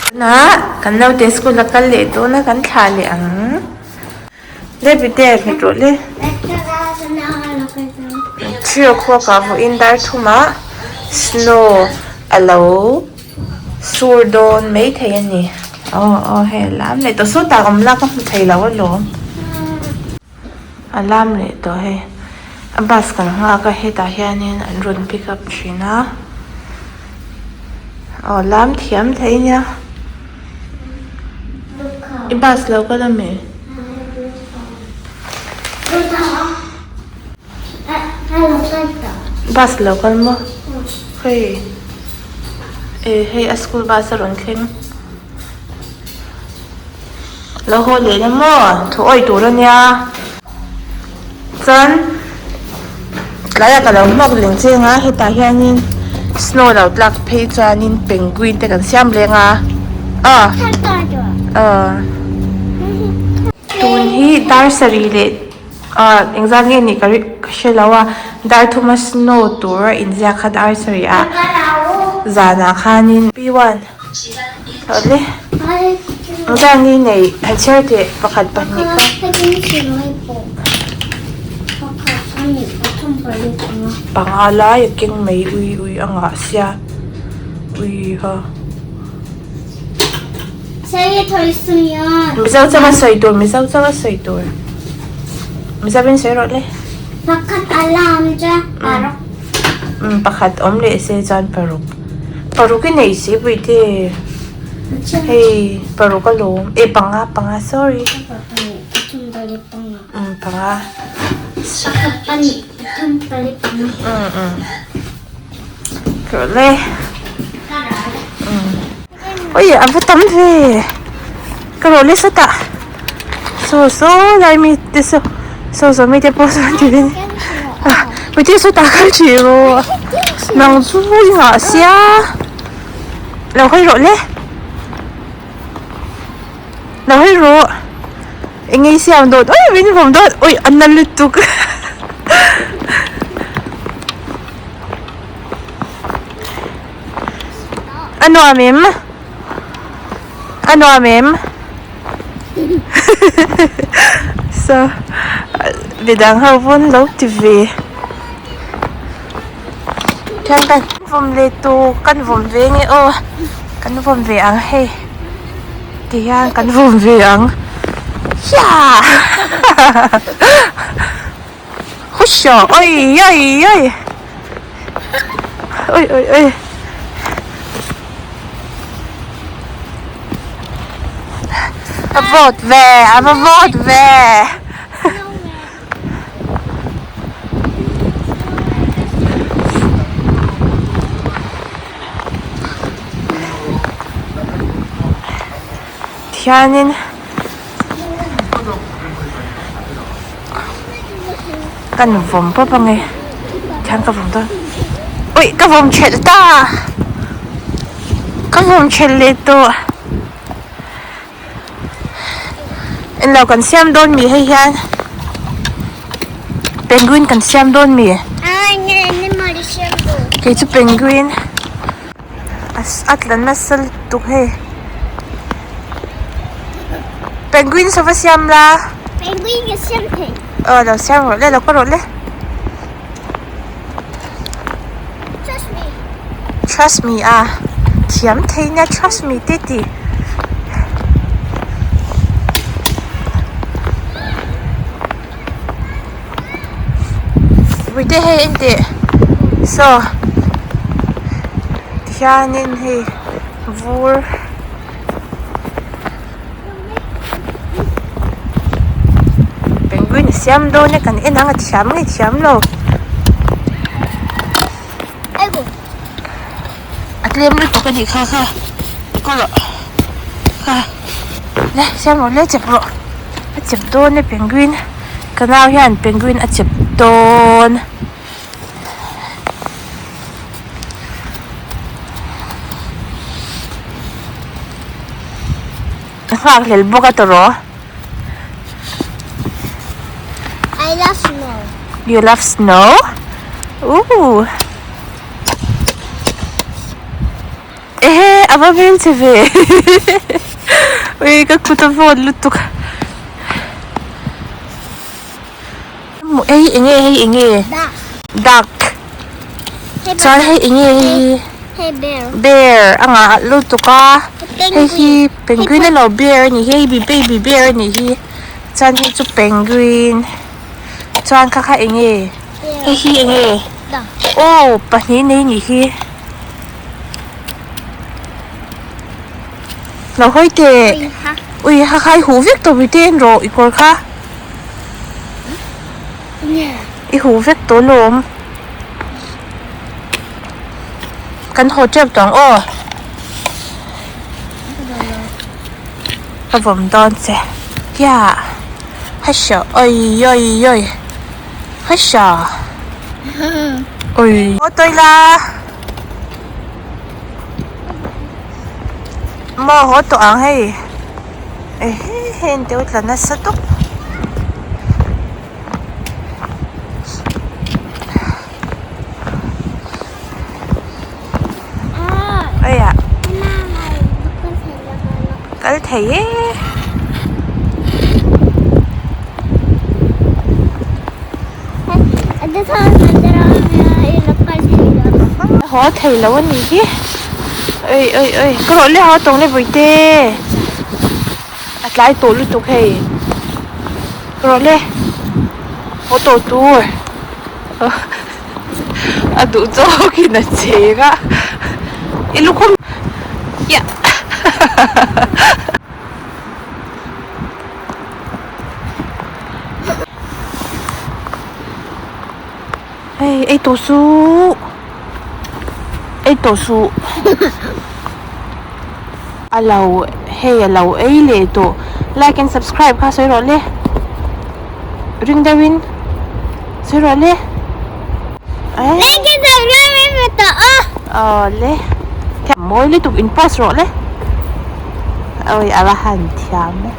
Tunah kan naute school a kal leh dawn a kan thlah leh ang. Le bite nghet rawh le. Thrill khuak ah vawiin dar thumah snow a lo sur dawn maithei a ni. Aw aw hei a lam leh tawh sawtah awm la ka hmu thei lo alawm. A lam leh tawh hei a bus kan nghak a hetah hianin an rawn pick up thin a aw lam thiam thei nia i bus lo kal ami? Bus lo kal maw hei eh hei a school bus a rawn thleng. Lo haw leh la maw? Thu awih tur a nia. Chuan tlaiah ka lo hmawk leng cheng a, hetah hianin snow lo tlak phei chuanin penguin te kan siam leng a. Aw. Aw. Tun hi dar sarih leh ah engzat nge nih ka ka hre lo a, dar thuma snow tur a inziak kha dar sarih ah zanah khanin P one. Awle engzat nge nei han chhiar teh pakhat pahnih kha. Panga lai a keng mai ui ui a ngah sia ui ha. Mizo changa sawi tur mizo changa sawi tur mizo in sawi rawh le. Pakhat awm leh se chuan paruk. Paruk i nei si puite hei paruk alawm e panga panga sorry umm panga umm umm rawh le umm ui a va tam ve ka rawh le sawtah saw saw lai mi te saw saw saw mi te pawh sawn ti ve puite sawtah kal tih rawh nang chu i nghah sia lo hawi rawh le lo hawi rawh eng nge i siam dawn ui min vawm dawn ui a na lutuk a nuam em. A nuam em? So midang ho pawn lo ti ve. Thian kan vawm leh tur kan vawm ve nge aw kan vawm ve ang hei ti hian kan vawm ve ang hiaa hushaw oi oi oi oi oi oi. A vawt ve a va vawt ve Tihianin kan vawm pawp ange tihian ka vawm dawn ui ka vawm thelh ta ka vawm thelh leh tawh englo kan siam dawn mi hei hian penguin kan siam dawn mi kei chu penguin. A tla nasa lutuk hei penguin saw va siam la penguin ka siam thei aw lo siam rawh le lo ka rawh le trust me trust me a thiam thei nia trust me te ti Puite hei en teh saw tihianin hei vur penguin a siam dawn e kan en ang a thiam nge thiam lo a tlem lutuk a nih kha kha kaw rawh kha le siam rawh le chep rawh a chep dawn e penguin ka nau hian penguin a chep dawn a nghak hlel bawk a tawrh I love snow. You love snow? Ooh. Ehe, a ava hmel che ve ui ka kut a vawt lutuk hei enge hei enge duck chuan hei enge hei hi bear a ngah lutuk a hei hi penguin a lo bear a nih hi hei baby bear a nih hi chuan hei chu penguin chuan kha kha enge hei hi enge aw pahnih nei nih hi. Lo hawi teh. Ui ha kha i huh vek tawh mite en rawh i kawr kha. I huh vek tawh lawm. Kan haw tep tawh ang aw. Ka vawm dawn che. Kia. Hasha oi oi oi. Hasha. Oi. Haw tawi la. Maw haw tawh ang hei ehe heng te tla nasa tawp. Aiah kal thei e. Haw thei lo a nih hi oi oi oi ka rawh le haw tawng le vawi te a tlai tawh lutuk hei ka rawh le haw tawh tur a duh zawk in a cheng a i lukhum yeah. Hei ei tawh suh ei tawh suh a lo hei a lo ei leh tawh like and subscribe kha sawi rawh le ring deuh in sawi rawh le like and subscribe aw le mawi lutuk in post rawh le awi a va han thiam e.